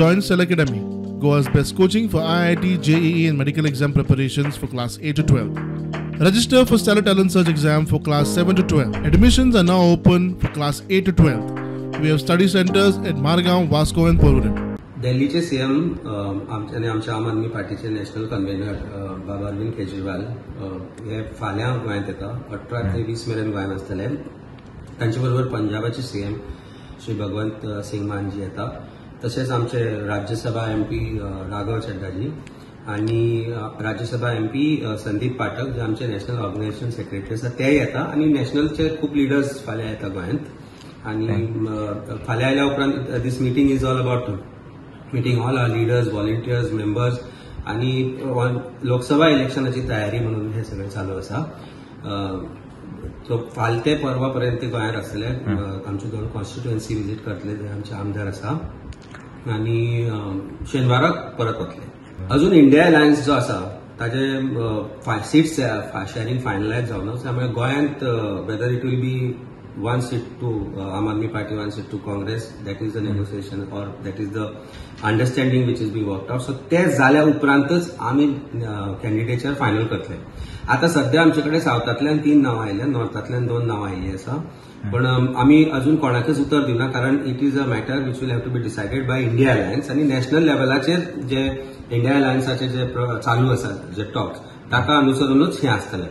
Join Stellar Academy, Goa's best coaching for IIT, JEE and medical exam preparations for class 8 to 12. Register for Stellar Talent Search exam for class 7 to 12. Admissions are now open for class 8 to 12. We have study centers at Margao, Vasco and Porvorim. दिल्लीचे CM आनी आमच्या आम आदमी पार्टीचे national convener बाबा अरविंद केजरीवाल हे फाल्यां गोंयांत येता. 18 ते 20 मेरेन गोंयांत आसतले. तांचे बरोबर पंजाबाचे सीएम श्री भगवंत सिंग मानजी येता, तशेंच आमचे राज्यसभा एमपी राघव चड्डाजी आनी राज्यसभा एमपी संदीप पाठक जे आमचे नॅशनल ऑर्गनायझेशन सेक्रेटरी आसा तेय येता. आनी नॅशनलचे खूब लिडर्स फाल्यां येता गोंयांत. आनी फाल्यां आयल्या उपरांत this meeting is all about meeting all our leaders, volunteers, members आनी लोकसभा इलेक्शनाची तयारी म्हणून हे सगळें चालू आसा. सो फाल ते परवा पर्यंत ते गोंयांत आसतले. आमचे 2 कॉन्स्टिट्युएन्सी विजीट करतले जे आमचे आमदार आसा आनी शेनवाराक परत वतले. अजून इंडिया अलायन्स जो आसा ताजे सीट्स शॅरिंग फायनलायज जावना, त्यामुळे गोंयांत whether it will be 1 seat to Aam Aadmi Party, 1 seat to Congress, that is the negotiation or that is the understanding which is being worked out. So ते जाल्या उपरांतच आमी कॅन्डिडेचर final करतले. आता सध्या आमचे कडेन सावथांतल्यान 3 नांवां आयल्या, नॉर्थांतल्यान 2 नांवां आयिल्ली आसा, पण आमी अजून कोणाकच उतर दिवना, कारण it is a matter which will have to be decided by India Alliance. आनी नॅशनल लेवलाचेर जे इंडिया अलायन्साचे जे चालू आसा जे टॉक्स ताका अनुसरूनच हें आसतलें.